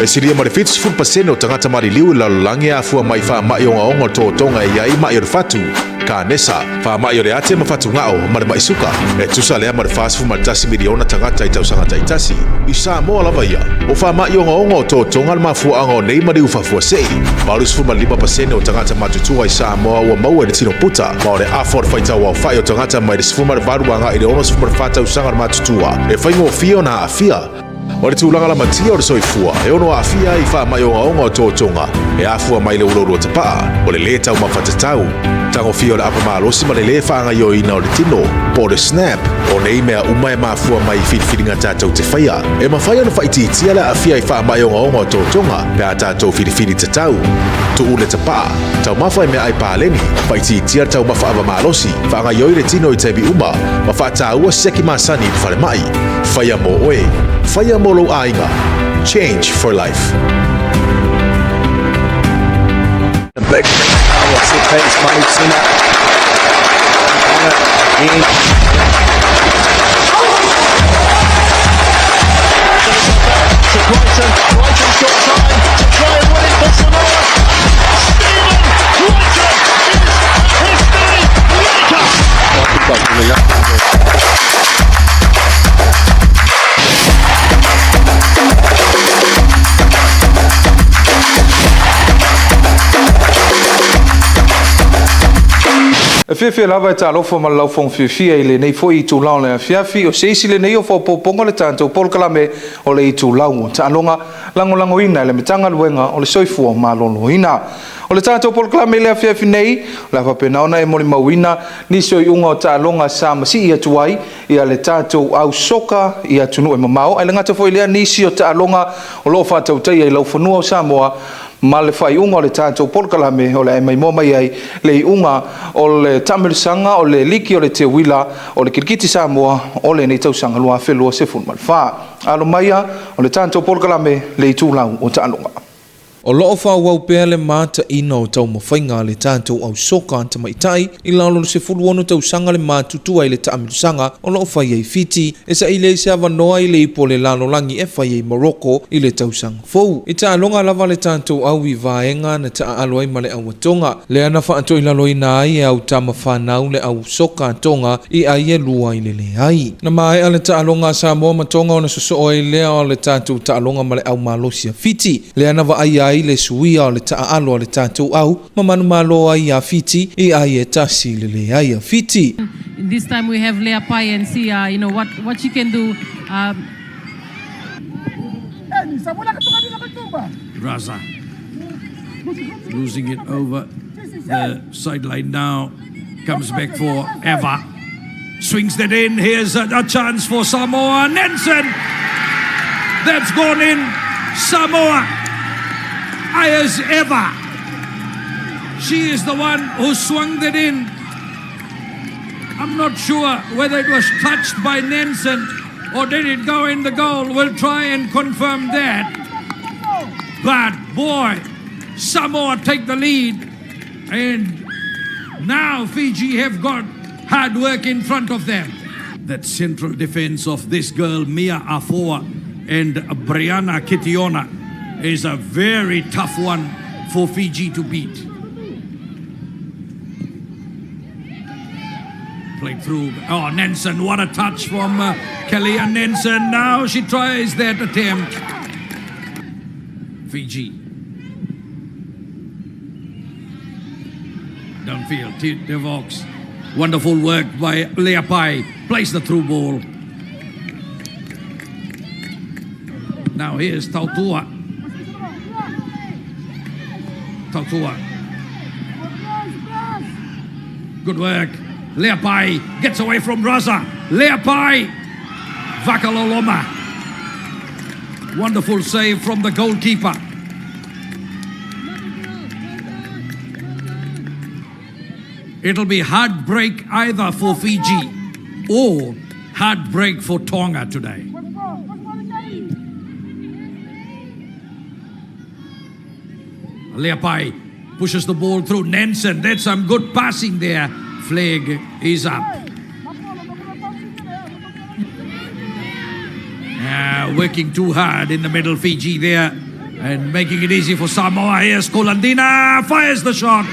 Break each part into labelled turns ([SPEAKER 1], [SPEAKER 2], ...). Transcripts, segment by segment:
[SPEAKER 1] E silia ma le 70% o tagata maliliu i le lalolagi e afua mai i faamai ogaoga o le totoga e i ai ma'i o le fatu, kanesa, faamai o le ate ma fatugao, ma le ma'i suka. E tusa lea ma le 41 miliona tagata i tausaga taitasi. I Samoa lava ia, o faamai ogaoga o totoga le mafuaaga o nei maliu faafuasei. 85% o tagata matutua i Samoa ua maua i le tino puta, ma o le afa o le faitau aofai o tagata mai le 18 agai i le 64 tausaga le matutua e faigofie ona aafia. O le tulaga lamatia o le soifua e ono aafia ai i faamai ogaoga o totoga e afua mai le uloulua tapaa, o le lē taumafa tatau, tagofia o le apa malosi ma le lē faagaioina o le tino, po o le SNAP. O nei mea uma e mafua mai i filifiliga tatou te faia. E mafai ona faaitiitia le aafia i faamai ogaoga o totoga pe a tatou filifili tatau. Tuu le tapaa, taumafa i meaai paleni, faaitiitia le taumafa ava malosi, faagaioi le tino i taimi uma, ma faataua siaki masani i le falemai. Faia mo oe, faia mo lou aiga. Change for life.
[SPEAKER 2] The big set piece, Manutina. On it again.
[SPEAKER 3] To Crichton. Crichton's got time to try and win it for Samoa. And Stephen Crichton is a history maker.
[SPEAKER 4] E fiafia lava e talofa ma le laufogo fiafia i lenei foi itula o le afiafi. O se isi lenei o faaopoopoga o le tatou polokalame o le itulau o taaloga lagolagoina e le Matagaluega o le Soifua Maloloina. O le tatou polokalame i le afiafi nei, o le a faapena ona e molimauina nisi o iuga o taaloga sa masii atu ai ia le tatou au soka i atunuu e mamao, ae le gata foi i lea nisi o taaloga o lo o faatautaia i laufanua o Samoa ma le faaiuga o le tatou polokalame o le a e maimoa mai ai le iuga o le taamilosaga o le liki o le teuila o le kirikiti Samoa o lenei tausaga 2024. Alo maia o le tatou polokalame le itulau o taaloga.
[SPEAKER 5] O lo o faaauau pea le mataina o taumafaiga a le tatou au soka tamaitai i lalo o le 16 tausaga le matutua i le taamilosaga o lo o fai ai Fiti e saili ai se avanoa i le ipu o le lalolagi e fai ai Morocco i le tausaga fou. I taaloga lava le tatou au i vaega na taaalo ai ma le au a Tonga, lea na faatoilaloina ai e au tama fanau le au soka Tonga i ai e lua i le leai. Na maea le taaloga a Samoa ma Tonga ona sosoo ai lea o le tatou taaloga ma le au malosi a Fiti, lea na vaaia ai le suia o le taaalo a le tatou au ma manumalo ai iā Fiti i ai e tasi i le leai a Fiti.
[SPEAKER 6] This time we have Leapai and see uh, you know what what she can do.
[SPEAKER 7] Raza losing it over the sideline now. Comes back for Eva. Swings that in. Here's a, a chance for Samoa. Nansen! That's gone in. Samoa. Ayers Eva. She is the one who swung that in. I'm not sure whether it was touched by Nansen or did it go in the goal. We'll try and confirm that. But boy, Samoa take the lead. And now Fiji have got hard work in front of them. That central defense of this girl, Mia Afoa and Brianna Kitiona, is a very tough one for Fiji to beat. Played through. Oh, Nansen, what a touch from Kelly and Nansen. Now she tries that attempt. Fiji. Downfield, Devox. Wonderful work by Leapai. Plays the through ball. Now here's Tautua. Tautua. Good work. Leapai gets away from Raza. Leapai. Vakaloloma. Wonderful save from the goalkeeper. It'll be heartbreak either for Fiji or heartbreak for Tonga today. Leapai pushes the ball through. Nansen, that's some good passing there. Flag is up. Working too hard in the middle, Fiji there. And making it easy for Samoa. Here's Kolandina. Fires the shot.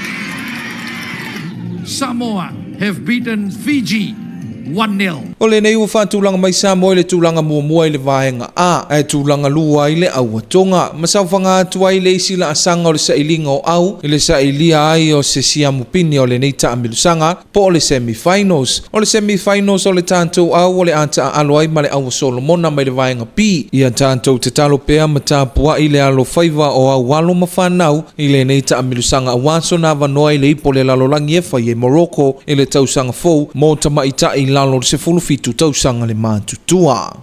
[SPEAKER 7] Samoa have beaten Fiji 1-0.
[SPEAKER 5] O lenei ua faatulaga mai Samoa i le tulaga muamua i le Vaega A, ae tulaga lua ai le Auatoga, ma saofaga atu ai le isi laasaga o le sailiga o au i le sailia ai o se siamupini o lenei taamilosaga, po o le semi-finals. O le semi-finals o le tatou au o le a taaalo ai ma le Aua Solomona mai le Vaega B. Ia tatou tatalo pea ma tapuai le alofaiva o au alo ma fanau i lenei taamilosaga aua sona avanoa i le ipo o le lalolagi e fai ai Morocco i le tausaga fou mo tamaitai i lalo o le 17 tausaga le matutua.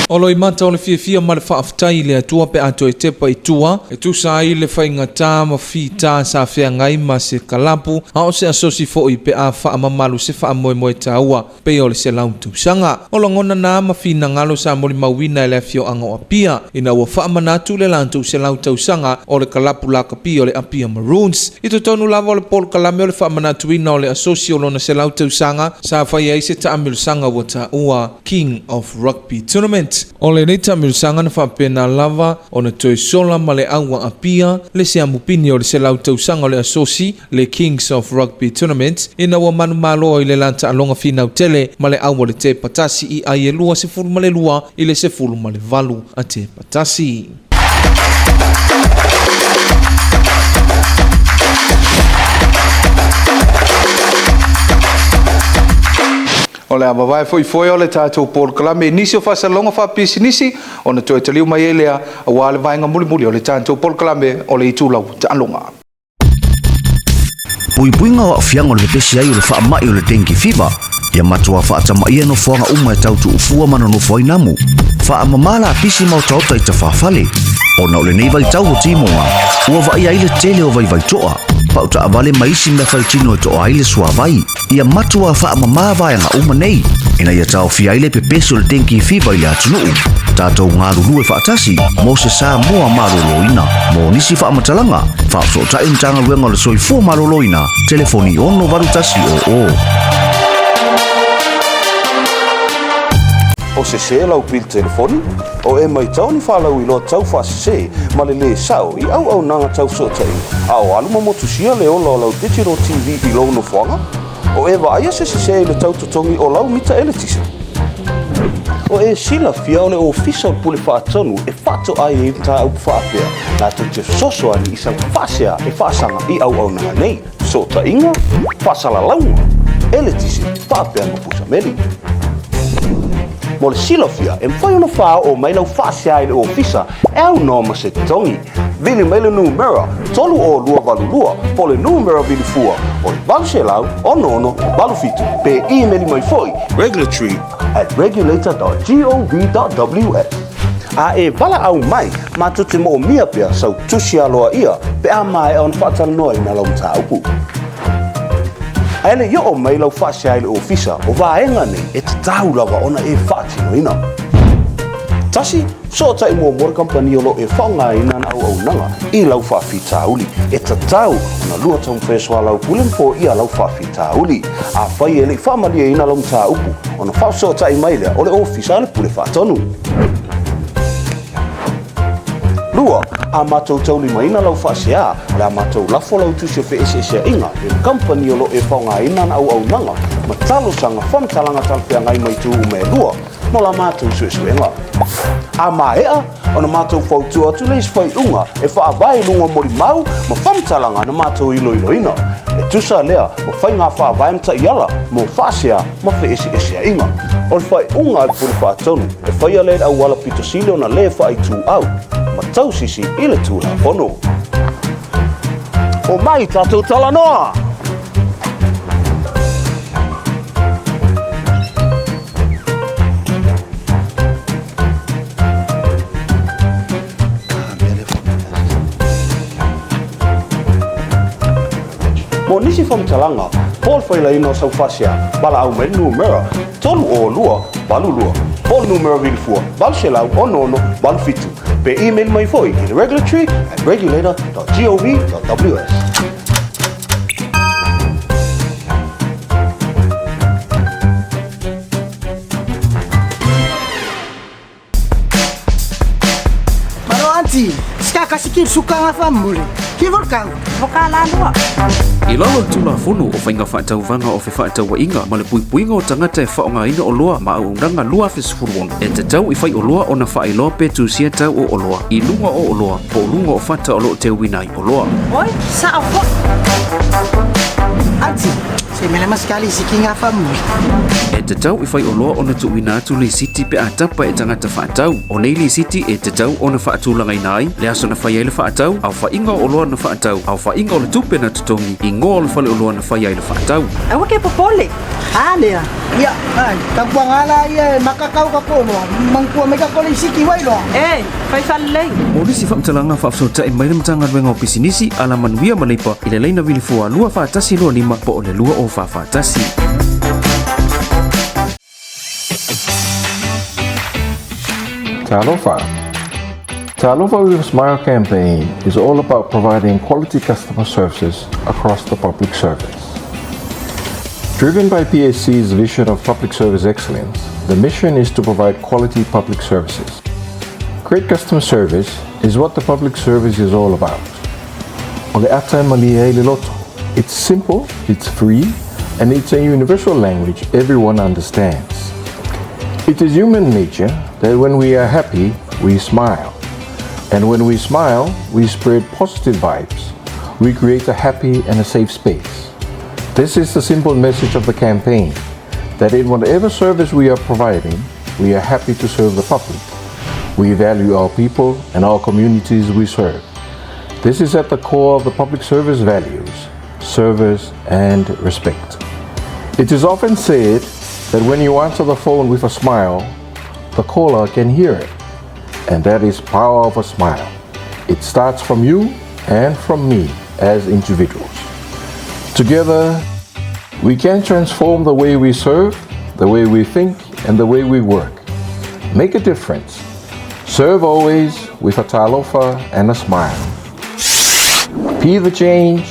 [SPEAKER 5] O loimata o le fiafia ma le faafetai i le Atua pe a toe tepa i tua e tusa ai le faigata ma fita sa feagai ma se kalapu a o se asosi foi pe a faamamalu se faamoemoe taua pei o le 100 tausaga. O lagona na ma finagalo sa molimauina e le afioaga o Apia ina ua faamanatu le latou 100 tausaga o le kalapu lakapi o le Apia Maroons. I totonu lava o le polokalame o le faamanatuina o le asosi o lona 100 tausaga sa faia ai se taamilosaga ua taua King of Rugby Tournament. O lenei taamilosaga na faapena lava ona toe sola ma le au a Apia le siamupini o le 100 tausaga o le asosi le Kings of Rugby Tournament ina ua manumalo i le la taaloga finau tele ma le au o le tepa tasi i ai e 22 i le 18 a tepa tasi.
[SPEAKER 4] O le a vavae foi foe o le tatou polokalame i nisi o faasalalauga faapisinisi ona toe taliu mai ai lea aua le vaega mulimuli o le tatou polokalame o le Itulau Taaloga.
[SPEAKER 8] Puipuiga o aafiaga o le pepesi ai o le faamai o le dengue fever, ia matua faatamaia nofoaga uma e tau tuufua ma nonofo ai namu. Faamama lapisi ma otaota i tafafale. Ona o lenei vaitau o timoga, ua vaaia ai le tele o vaivai toa, pau taavale ma isi mea faitino e toa ai le suavai. Ia matua faamama vaega uma nei, ina ia taofia ai le pepesi o le dengue fever i le atunuu. Tatou galulue faatasi mo se Samoa maloloina. Mo nisi faamatalaga, faafesootai Matagaluega o le Soifua Maloloina, telefoni 68100.
[SPEAKER 9] O sese lau pili telefoni? O e matau ni faalauiloa tau faasese ma le lē sao i auaunaga tau fesootaiga a o alu ma motusia le ola o lau digital TV i lou nofoaga? O e vaaia se sese i le tau totogi o lau mita eletise? O e silafia o le Ofisa o le Pule Faatonu e faatoai ai mataupu faapea latou te fesoasoani i sau faasea e faasaga i auaunaga nei, fesootaiga, faasalalauga, eletise faapea ma pusameli. Mo le silafia, e mafai ona faaoo mai lau faasea i le Ofisa e aunoa ma se totogi. Vili mai le numera 3282 po o le numera vili fua o le 800 66 87 pe imeli mai foi regulatory at regulator.gov.ws. A e valaau mai, matou te moomia pea sau tusi aloaia pe a maea ona faatalanoaina lau mataupu. Ae le i oo mai lau faasea i le ofisa, o vaega nei e tatau lava ona e faatinoina. Tasi, Fesootai muamua le kamupani o lo o e faaaogaina ana auaunaga i lau faafitauli. E tatau ona lua taumafai e soalaupule ma foia lau faafitauli. Afai e le i faamalieina lau mataupu, ona faafesootai mai lea o le Ofisa a le Pule Faatonu. Lua, a matou taulimaina lau faasea, o le a matou lafo lau tusi o feeseeseaiga i le kamupani o lo o e faaaogaina ana auaunaga ma talosaga faamatalaga talafeagai mai itu uma e lua. mo la matou suesuega. A maea, ona matou fautua atu lea i se faaiuga e faavae i luga o molimau ma faamatalaga na matou iloiloina. E tusa lea ma faiga faavae ma taiala mo faasea ma feeseeseaiga. O le faaiuga a le Pule Faatonu e faia lea i le auala pito sili ona lē faaituau ma tausisi i le Tulafono. Omai tatou talanoa! Mo nisi faamatalaga, po o le failaina o sau faasea, valaau mai le numera 302 82 po o le numera vilifua 800 66 87 pe email mai foi i le regulatory at regulator.gov.ws.
[SPEAKER 10] kasi ki suka nga fa mule. Ki vol kau.
[SPEAKER 11] Voka la lua.
[SPEAKER 12] I lalo o le Tulafono o Faiga Faatauvaga o Fefaatauaiga ma le Puipuiga o Tagata e Faaaogaina Oloa ma Auaunaga 2016, e tatau i faioloa ona faailoa pe tusia tau o oloa i luga o oloa po o luga o fata o lo o teuina ai oloa.
[SPEAKER 11] Oi, sao foi.
[SPEAKER 10] Aunty, se mele maskali si ki nga fa mule.
[SPEAKER 12] E tatau i faioloa ona tuuina atu lisiti pe a tapa e tagata faatau. O nei lisiti e tatau ona faatulagaina ai le aso na fai ai le faatau, aofaiga o oloa na faatau, aofaiga o le tupe na totogi, igoa o le faleoloa na fai ai le faatau.
[SPEAKER 11] Aua ke popole.
[SPEAKER 10] A lea. Ia, ai, tapuanga la ia e makakau ka koloa. Mangkua mai ka kole siki wai loa.
[SPEAKER 11] E, fai falelei.
[SPEAKER 12] Mo nisi faamatalaga faafesootai mai le Matagaluega o Pisinisi, Alamanuia ma Leipa i le laina vilifua 2 4125 po o le 2041.
[SPEAKER 9] Talofa. Talofa with a Smile campaign is all about providing quality customer services across the public service. Driven by PSC's vision of public service excellence, the mission is to provide quality public services. Great customer service is what the public service is all about. O le ata e malie ai le loto. It's simple, it's free, and it's a universal language everyone understands. It is human nature that when we are happy, we smile. And when we smile, we spread positive vibes. We create a happy and a safe space. This is the simple message of the campaign that in whatever service we are providing, we are happy to serve the public. We value our people and our communities we serve. This is at the core of the public service values service and respect. It is often said that when you answer the phone with a smile, the caller can hear it. And that is power of a smile. It starts from you and from me as individuals. Together, we can transform the way we serve, the way we think, and the way we work. Make a difference. Serve always with a talofa and a smile. Be the change,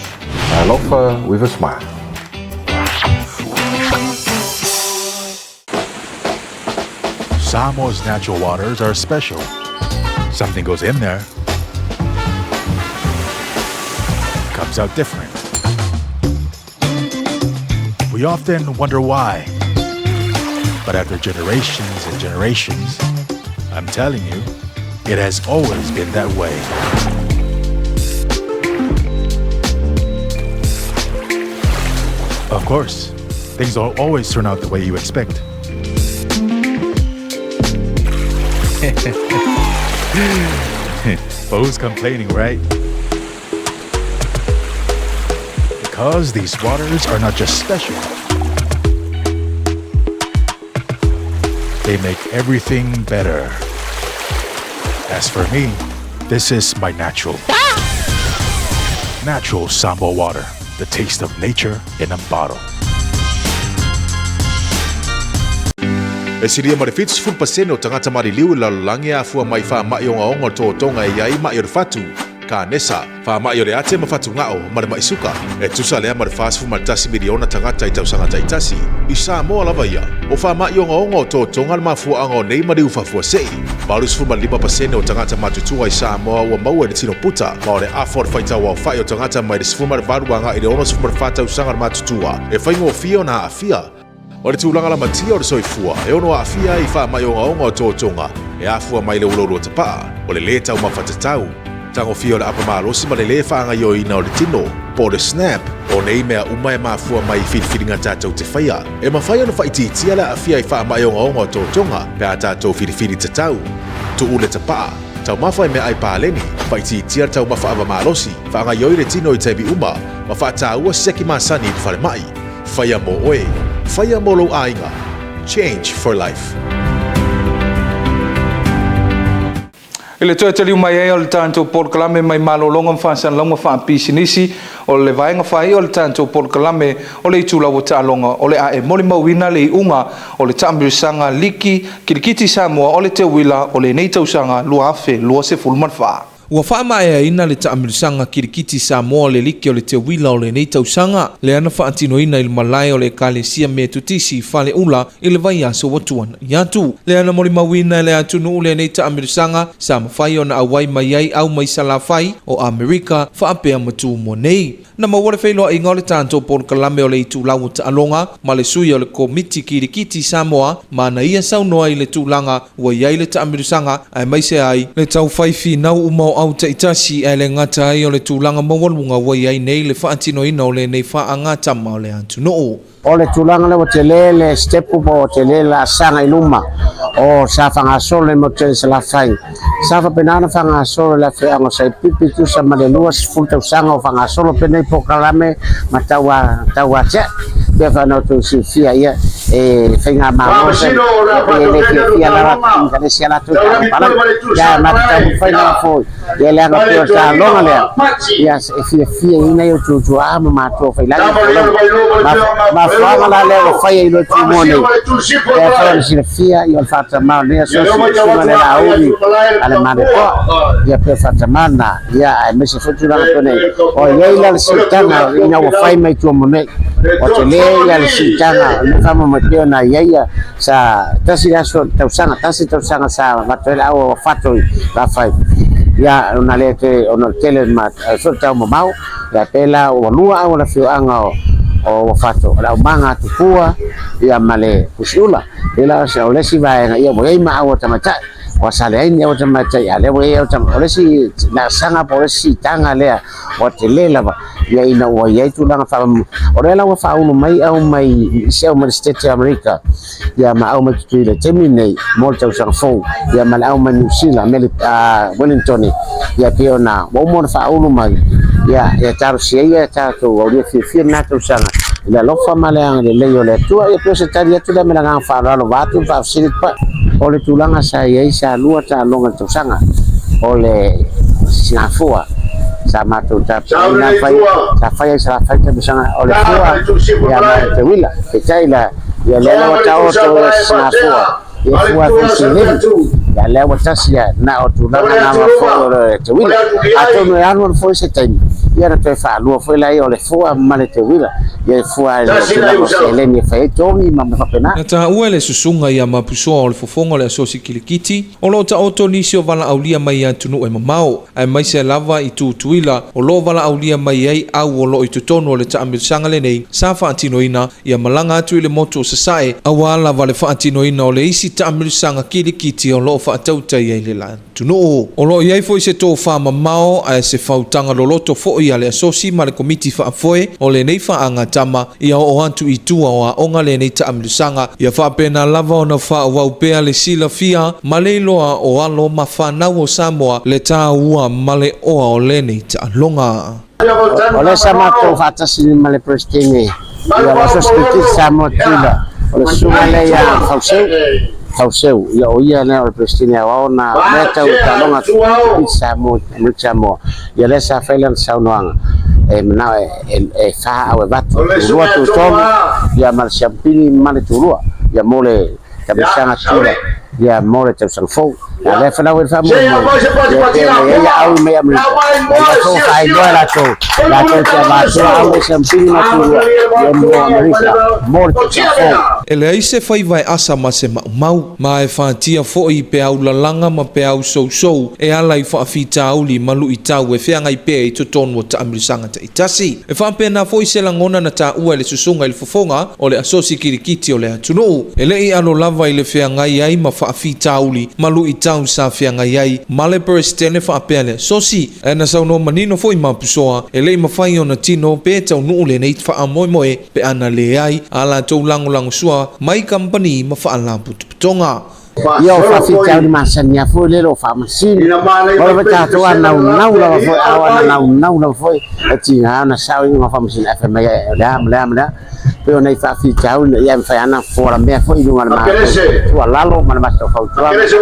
[SPEAKER 9] talofa with a smile.
[SPEAKER 1] Samoa's natural waters are special. Something goes in there, comes out different. We often wonder why. But after generations and generations, I'm telling you, it has always been that way. Of course, things don't always turn out the way you expect. But who's complaining, right? Because these waters are not just special, they make everything better. As for me, this is my natural. Natural Samoa water, the taste of nature in a bottle. E silia ma le 70% o tagata maliliu i le lalolagi e afua mai i faamai ogaoga o le totoga e i ai ma'i o le fatu, kanesa, faamai o le ate ma fatugao ma le ma'i suka. E tusa lea ma le 41 miliona tagata i tausaga taitasi. I Samoa lava ia, o faamai ogaoga o totoga le mafuaaga o nei maliu faafuasei. 85% o tagata matutua i Samoa ua maua i le tino puta, ma o le afa o le faitau aofai o tagata mai le 18 agai i le 64 tausaga le matutua e faigofie ona aafia. O le tulaga lamatia o le soifua e ono aafia ai i faamai ogaoga o totoga e afua mai le uloulua tapaa, o le lē taumafa tatau, tagofia o le apamalosi ma le lē faagaoioina o le tino, po o le SNAP. O nei mea uma e mafua mai i filifiliga tatou te faia. E mafai ona faaitiitia le aafia i faamai ogaoga o totoga pe a tatou filifili tatau. Tuu le tapaa, taumafa i meaai paleni, faaitiitia le taumafa avamalosi, faagaoioi le tino i taimi uma, ma faataua siaki masani i le falemai. Faia mo oe, faia mo lou aiga. Change for life.
[SPEAKER 4] I le toe taliu mai ai o le tatou polokalame mai malologa ma faasalalauga faapisinisi, o le vaega faai'a o le tatou polokalame o le itulau o taaloga, o le a e molimauina le iuga o le taamilosaga liki kilikiti Samoa o le teuila o lenei tausaga 2024.
[SPEAKER 5] Ua faamaeaina le taamilosaga kilikiti Samoa o le Liki o le Teuila o lenei tausaga, lea na faatinoina i le malae o le Ekalesia Metotisi i Faleula i le vaiaso ua tuanai atu. Lea na molimauina e le atunuu lenei taamilosaga sa mafai ona auai mai ai au mai Salafai o Amerika faapea ma Tumua nei. Na maua le feiloaiga o le tatou polokalame o le Itulau o Taaloga ma le sui o le Komiti Kilikiti Samoa ma ana ia saunoa i le tulaga ua i ai le taamilosaga aemaise ai le tau fai finau uma o au taitasi ae le gata ai o le tulaga maualuga ua i ai nei le faatinoina o lenei faagatama o le atunuu.
[SPEAKER 13] O le tulaga lea ua tele le sitepu po ua tele le laasaga i luma o sa faagasolo i le motu tele i Salafai. Sa faapena ona faagasolo i le afioaga o Saipipi tusa ma le 20 tausaga o faagasolo penei polokalame ma tau atiae. Pei foi ona outou silafia ia e faigamalo e le fiafia lava i le isi a latou taalopalagi. Ia matou taumafai lava foi Ia leaga pei o le taaloga lea, ia e fiafia i ai nai ou tuatuaa ma matua failagi ma folauga. Mafuaaga la lea ua fai ai loa Tumua nei, e afai ona silafia ia o le faatamā o lenei aso susuga le Laauli a le Malietoa. Ia pei o le faatamā lena, ia aemaise foi tulaga pei ona i ai. O i ai la le siitaga ina ua fai mai Tumua nei, ua tele ia le siitaga o lenei faamoemoe pei ona i ai ia Sa tasi le aso tausaga, tasi tausaga sa avatu ai le au a Fato i Lafai. Ia, ona le toe, ona o le tele ma foi le tau mamao. Ia, pēlā ua lua au o le afioaga o Uafato, o le aumaga a Tupua, ia ma le Pusiula. Pēlā o le isi vaega, ia ua i ai ma au a tamaitai. Ua sa leai ni au a tamaitai, a o lea ua i ai au tamaitai. O le isi laasaga po o le isi siitaga lea ua tele lava ia ina ua i ai tulaga faa o lea la ua faaulu mai au mai isi au mai le Sitete o Amerika ia ma au mai Tutuila i le taimi lenei mo le tausaga fou ia ma le au mai Niu Sila Meli, Wellington ia pei ona ua uma ona faaulu mai ia ia talosia ia tatou aulia fiafia lena tausaga i le alofa ma le agalelei o le Atua ia pei o se tali atu lea ma le agaga faaaloalo vaeatu le faafesili pa o le tulaga sa i ai sa lua taaloga i le tausaga o le Sigafua sa matou tapenaina fai sa fai ai Salafai taamilosaga o le fua ia ma le teuila peitai la ia lea la ua taoto ia Sigafua ia fua foi seleni ia lea ua tasi ia na o tulaga na ma foi o le teuila atonu e alu alu foi se taimi ia na toe faalua foi laia o le fua ma le teuila ia fua i le tulaga o seleni e fai ai togi ma mea faapena.
[SPEAKER 5] Na taua e le susuga ia Mapusoa o le fofoga o le asosi kilikiti, O lo o taoto nisi o valaaulia mai i atunuu e mamao, aemaise lava i Tutuila, o lo o valaaulia mai ai au o lo o i totonu o le taamilosaga lenei sa faatinoina ia malaga atu i le motu o Sasae, aua lava le faatinoina o le isi taamilosaga kilikiti o lo o faatautai ai le atunuu. O lo o i ai foi se tofa mamao ae se fautaga loloto foi a le Asosi ma le Komiti Faafoe o lenei faagatama ia oo atu i tua o aoga lenei taamilosaga, ia faapena lava ona faaauau pea le silafia ma le iloa o alo ma fanau o Samoa le taua ma le oa o lenei taaloga.
[SPEAKER 13] O lea sa matou faatasi ma le Peresetene ia o Asosi Kirikiti Samoa Tutuila, o le susuga lea ia Fauseu, Fauseu, ia o ia lea o le Peresetene aoao na mea tau taaloga Kirikiti Samoa, Amerika Samoa, ia lea sa fai lana saunoaga e manao e fa au e vatu, tulua tutolu, ia ma le siampini ma le tulua, ia mo le tamisaga tula, ia mo le tausaga fou. A lea fanau e faamoemoe, ia pe ona i ai au i mai Amerika, ia latou faailoa e latou, latou te avatua au e siampini ma tulua, ia mo Amerika, mo le tausaga fou.
[SPEAKER 5] E leai se faiva e asa ma se maumau, ma e fatia foi i peau lalaga ma peau sousou e ala i faafitauli ma luitau e feagai pea i totonu o taamilosaga taitasi. E faapena foi se lagona na taua e le susuga i le fofoga o le asosi kilikiti o le atunuu, e le i alo lava i le feagai ai ma faafitauli ma luitau sa feagai ai ma le Peresetene faapea le asosi. Ae na saunoa manino foi Mapusoa, e le i mafai ona tino pe taunuu lenei faamoemoe pe a na leai a latou lagolagosua mai kamupani ma faalapotopotoga.
[SPEAKER 13] Ia o faafitauli masani lava foi lea o faamasino. O lava tatou a naunau lava foi, a o ana naunau lava foi e tiga ona sao iuga faamasino ae fai mai o le a ma le a ma le a. Pei o nai faafitauli ia e mafai lava ona fualamea foi i luga o le matou tuualalo ma le matou fautuaga. Aemaise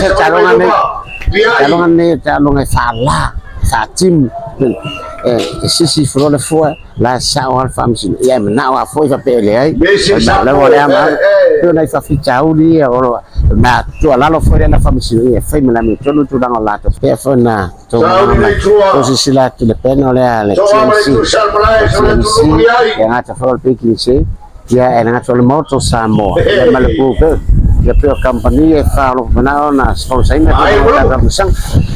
[SPEAKER 13] le taaloga lenei, taaloga lenei o le taaloga e faala, e faatimu, e sisi ifo loa le fua. La e sao lava le faamasino, ia e manao lava foi faapea e leai, o le lava o lea ma pei o nai faafitauli ia o lo Ma tuualalo foi lea na faamasinoina e fai ma le amiotonu le tulaga o latou pea foi na tou malaga mai. Tou silasila atu i le panel lea a le TMC, TMC, e gata foi o le PTC, ia e gata o le Maota o Samoa, ia ma le Blue Bird. Ia pei o kamupani e fa o lo o manao ona sponsor-ina tulaga o tatou taamilosaga.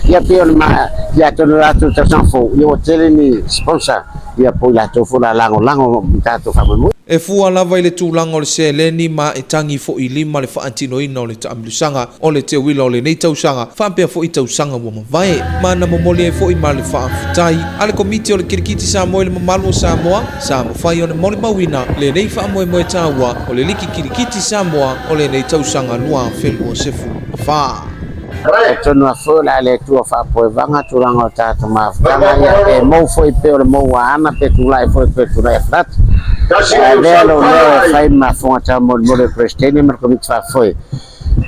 [SPEAKER 13] Ia pei o le ma, ia atonu o latou tausaga fou, ia ua tele ni sponsor, ia po o i latou foi o le a lagolago i tatou faamoemoe.
[SPEAKER 5] E fua lava i le tulaga o le seleni ma e tagi foi i lima le faatinoina o le taamilosaga o le teuila o lenei tausaga faapea foi tausaga ua mavae. Ma na momoli ai foi ma le faafetai a le Komiti o le Kirikiti Samoa i le mamalu o Samoa sa mafai ona molimauina lenei faamoemoe taua o le Liki Kirikiti Samoa o lenei tausaga 2024.
[SPEAKER 13] Talitonu lava foi o le a le Atua faapoevaga tulaga o tatou mafutaga ia pe mou foi pe o le mou a Ana pe tulai foi pe tulai a Flat. Ae avea lou leo e fai ma fofoga taumolimoli o le Peresetene ma le Komiti Faafoe.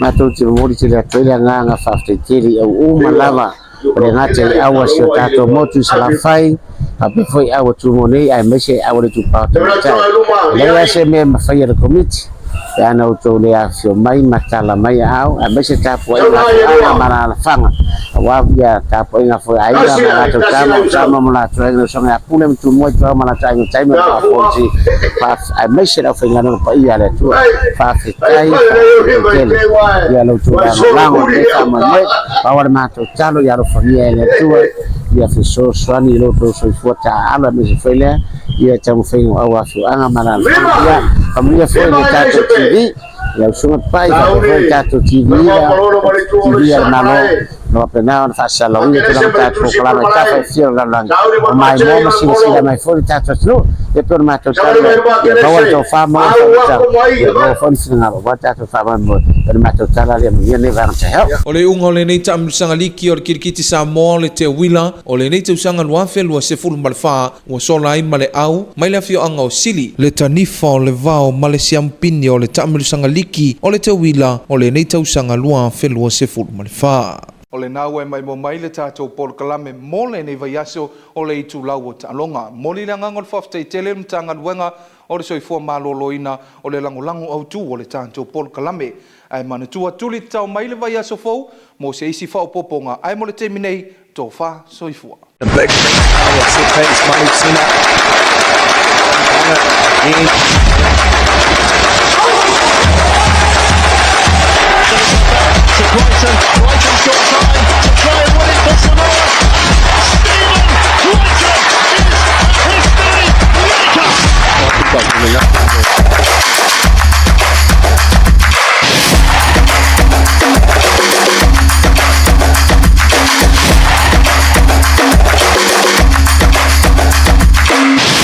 [SPEAKER 13] Matou te momoli tele atu ai le agaga faafetai tele i au uma lava o le gata i aua si o tatou motu i Salafai faapea foi aua Tumua nei aemaise aua le itupa o Tamaitai. E leai lava se mea e mafai e le Komiti pe ana outou le afifio mai ma tala mai aao aemaise tapuaiga a toaga ma alaalafaga aua ia tapuaiga foi a aiga ma latou tama o tama ma latou aiga usoga ia Pule ma Tumua i Tuau ma latou aiga tai ma le Faafonti aemaise le aufaigaluega paia a le Atua. Faafetai, faafetai tele ia lo outou lagolago i lenei faamoemoe. Pau lava le matou talo ia alofagia e le Atua ia fesoasoani i lo outou soifua taaalo aemaise foi lea ia taumafaiga o au afioaga ma alaalafaga. Ia faamanuia foi le tatou TV lau Susuga Papai faapea foi le tatou TV lea, TV a le Malo o lo o faapena ona faasalalauina tulaga o tatou polokalame i tafa e fia o le lalolagi. Ua maimoa ma silasila mai foi le tatou atunuu. Ia pei o le matou tala ia maua le tofa, maua le faamatala, ia maua foi le finagalo aua le tatou faamoemoe. O le matou tala lea, manuia lenei vaega taeao.
[SPEAKER 5] O le iuga o lenei taamilosaga liki o le Kirikiti Samoa o le Teuila o lenei tausaga 2024 Ua sola ai ma le au mai le afioaga o Sili, le tanifa o le vao ma le siamupini o le taamilosaga liki o le teuila o lenei tausaga 2024.
[SPEAKER 4] O lena ua e maimoa mai le tatou polokalame mo lenei vaiaso o le itulau o taaloga. Momoli le agaga o le faafetai tele i le Matagaluega o le Soifua Maloloina o le lagolago autu o le tatou polokalame. Ae manatua tuli tatao mai le vaiaso fou mo se isi faaopoopoga ae mo le taimi nei, Tofa soifua.
[SPEAKER 2] The big set piece, Malutina. On it again.